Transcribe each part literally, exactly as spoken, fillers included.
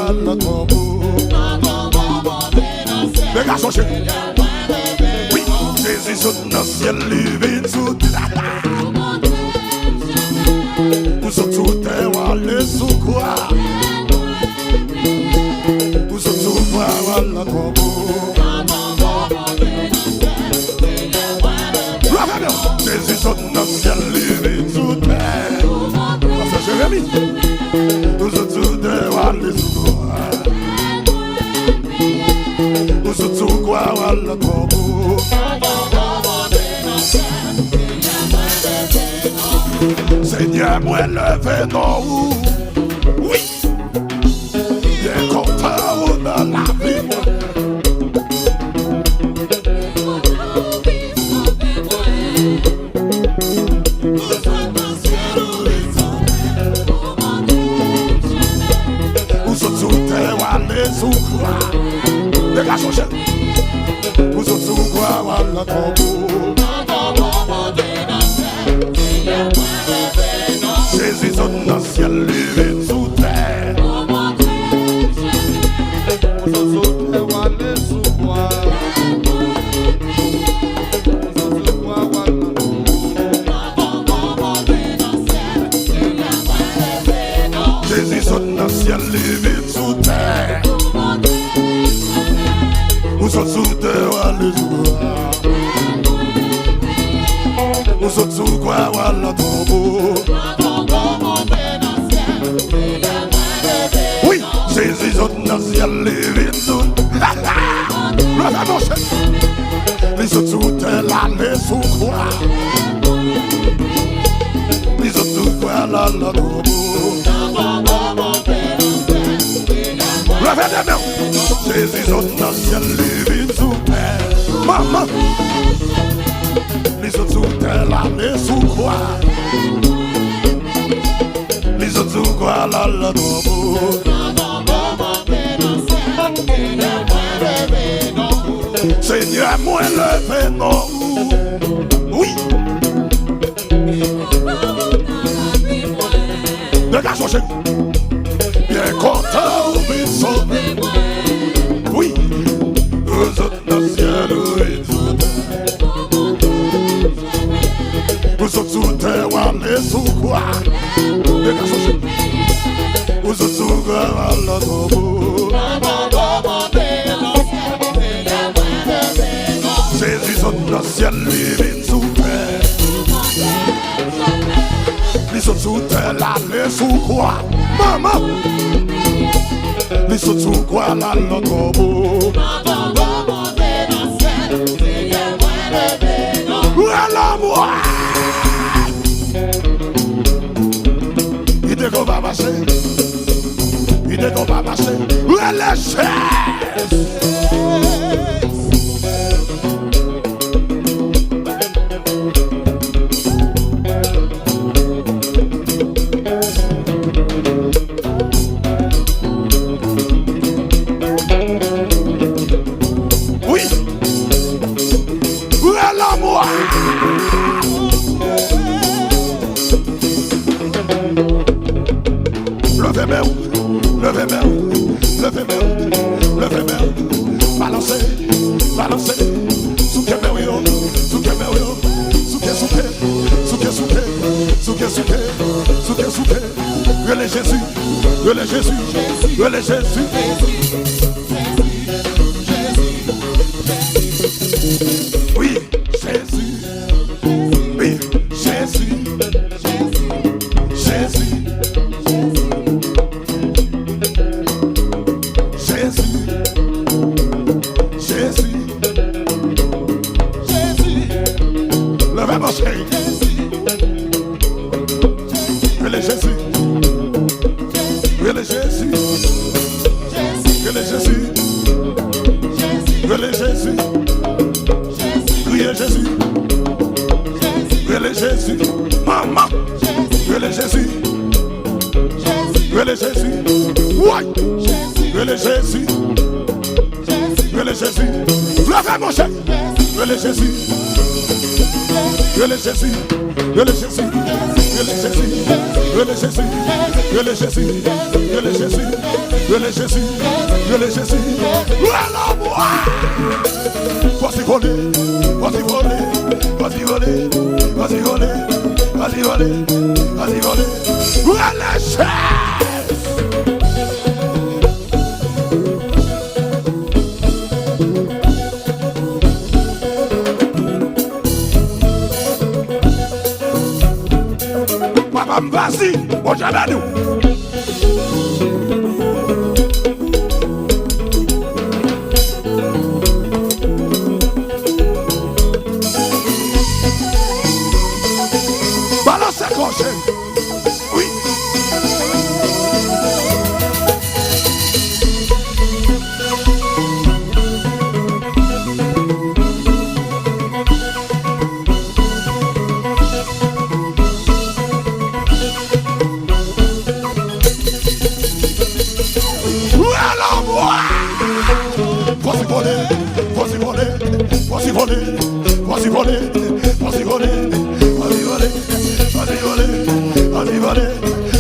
Nan tonbo. Men gason cheri. Wi, Jezi sot nan syèl, li vin sou tè. Ou sot sou tè, w ale sou kwa. Ou sot sou kwa, w al nan tonbo. Leve men w. Jezi sot nan syèl, li vin sou tè. Pastè Jeremi. Ou sot sou tè, w ale sou kwa. Ou sot sou kwa, w al nan tonbo. Senyè, mwen leve non ou. Wi. Byen kontan ou nan lavi mwen. Ou sot sou tè, w ale sou kwa. Degaje w, cheri. Ou sot sou kwa, w al nan tonbo. Jezi sot nan syèl, li vin sou tè. Ou sot sou tè, w ale sou kwa. Jezi sot nan syèl, li vin sou tè. Ou sot sou tè, w ale sou kwa. Ou sot sou kwa, w al nan tonbo. Wi, Jezi sot nan syèl, li vin sou. Leve monchè. Li sot sou tè, l ale sou kwa. Li sot sou kwa, l al nan tonbo. Leve de men w. Jezi sot nan syèl, li vin sou tè. Manman. Li sot sou tè, l ale sou kwa. Li sot sou kwa, l al nan tonbo. Senyè, mwen leve non ou. Wi. Degaje w, cheri. Byen kontan ou vin sove mwen. Wi. Ou sot nan syèl, ou vin sou tè. Ou sot sou tè, w ale sou kwa. Degaje w, cheri. Ou sot sou kwa, w al nan tonbo. Jezi sot nan syèl, li vin sou tè. Li sot sou tè, l ale sou kwa. Manman. Li sot sou kwa, l al nan tonbo. Rele mwen. Li te konn pa mache. Li te konn pa mache. Rele Jezi. Wi. Rele mwen. Leve men w, leve men w, leve men w, leve men w. Balanse, balanse. Souke men w yo, souke men w yo. Souke, souke, souke, souke. Souke, souke, souke, souke. Rele Jezi, rele Jezi, rele Jezi. Wi, Jezi. Wi, Jezi. Jezi. Jezi. Jezi. Leve men w, cheri. Rele Jezi. Rele Jezi. Rele Jezi. Rele Jezi. Kriye Jezi. Rele Jezi. Manman. Rele Jezi. Rele Jezi. Woy. Rele Jezi. Rele Jezi. Leve men w, cheri. Rele Jezi. Rele Jezi. Rele Jezi. Rele Jezi. Rele Jezi. Rele Jezi. Rele Jezi. Rele Jezi. Rele Jezi. Rele mwen. Fò si vole. Fò si vole. Fò si vole. Fò si vole. Fò si vole. Fò si vole. Rele Jezi. Papa m, vas-y, Bondye beni w. Balanse kò w, cheri. Wi. Fò si vole, fò si vole, fò si vole, fò si vole, fò si vole, fò si vole, fò si vole, fò si vole.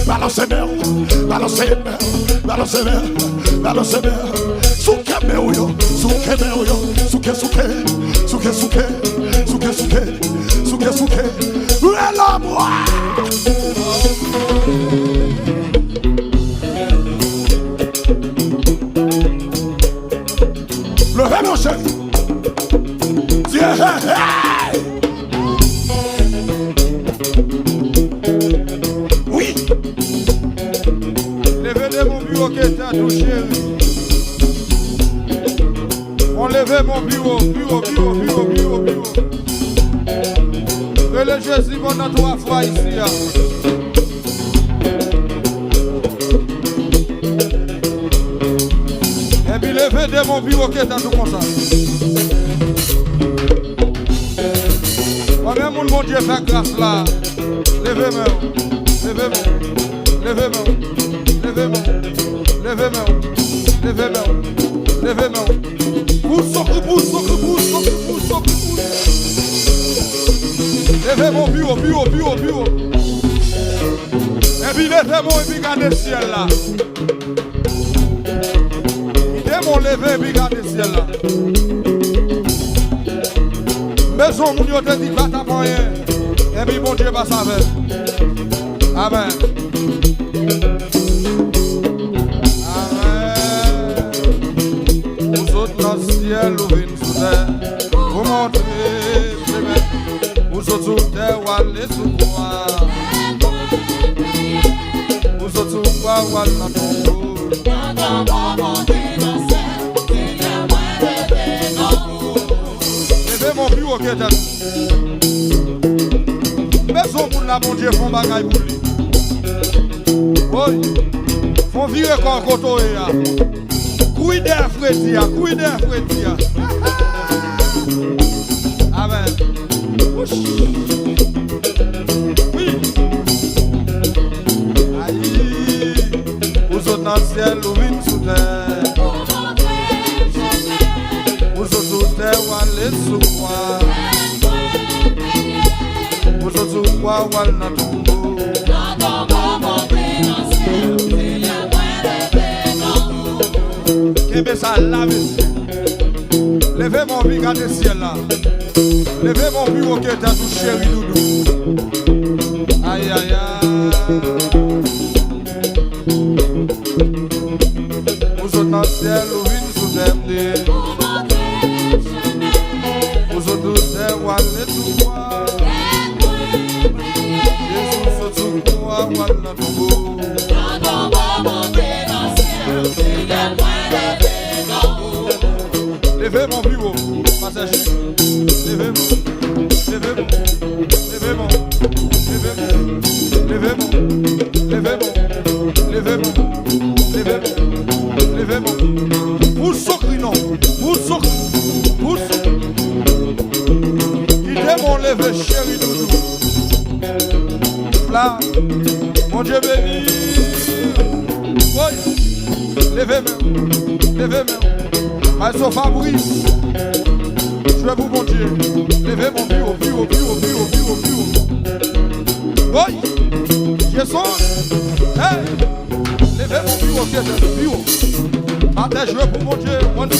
Balanse men w, balanse men w, balanse men w, balanse men w. Souke men w yo, souke men w yo, souke, souke, souke, souke, souke, souke, souke, souke. Rele mwen. Leve men w, cheri. Di hey, hey, hey. Wi. Leve de bon pi wo ke tèt ou, cheri. On leve bon pi wo, pi wo, pi wo, pi wo, pi wo, pi wo. Rele Jezi pandan twa fwa isi a. Epi leve de bon pi wo ke tèt ou konsa. Konbyen moun Bondye fè gras la? Leve men w. Leve men w. Leve men w. Leve men w. Leve men w. Leve men w. Leve men w. Pouse, pouse, pouse, pouse, pouse. Leve men w pi wo, pi wo, pi wo, pi wo. Epi leve men w epi gade syèl la. Kite men w leve epi gade syèl la. M bezwen moun yo te di pa t ap anyen. Epi Bondye pase avè m. Amèn. Amèn. Ou sot nan syèl, ou vin sou tè. Ou monte chemen. Ou sot sou tè, ou ale sou kwa. Ou sot sou kwa, ou al nan tonbo. Leve men w pi wo ke tèt. M bezwen moun la, Bondye fè yon bagay pou li. Woy. Fè yon vire kò w kote w ye a. Kouri dèyè fredi a, kouri dèyè fredi a. Amèn. Wouch. Wi. Ayi. Ou sot nan syèl, ou vin sou tè. Ou sot sou tè, ou ale sou kwa. Ou sot sou kwa, ou al nan tonbo. Kenbe sa la, mesye. Leve men w pi gade syèl la. Leve men w pi wo ke tèt ou, cheri doudou. Ay, ay, ay. Ou sot nan syèl, ou vin sou tè m de. Ou sot sou tè, ou ale sou kwa. Jezi sot sou kwa, ou al nan tonbo. Leve men w pi wo, pastè Jezi. Leve men w, leve men w, leve men w, leve men w, leve men w, leve men w, leve men w, leve men w, leve men w, leve men w, leve men w, leve men w. Pou sokri non, pou sokri, pou sokri. Kite men w leve, cheri doudou. La, Bondye beni. Woy. Leve men w, leve men w. Maestro Fabrice. Jwe pou Bondye. Leve men w pi wo, pi wo, pi wo, pi wo, pi wo, pi wo. Woy! Jason! Hey! Leve men w pi wo, pi wo, pi wo. Atè, jwe pou Bondye. One, two,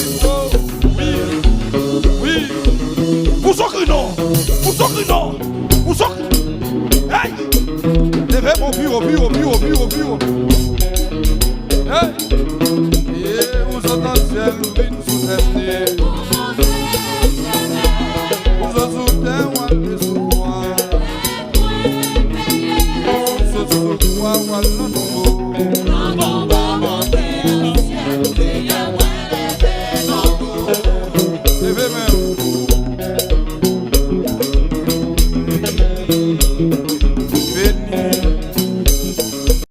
three. Wi. Wi. Pou sokri non. Pou sokri non. Pou sokri. Hey! Leve men w pi wo, pi wo, pi wo, pi wo, pi wo. Hey! Ye, ou sot nan syèl, ou vin sou tèt li.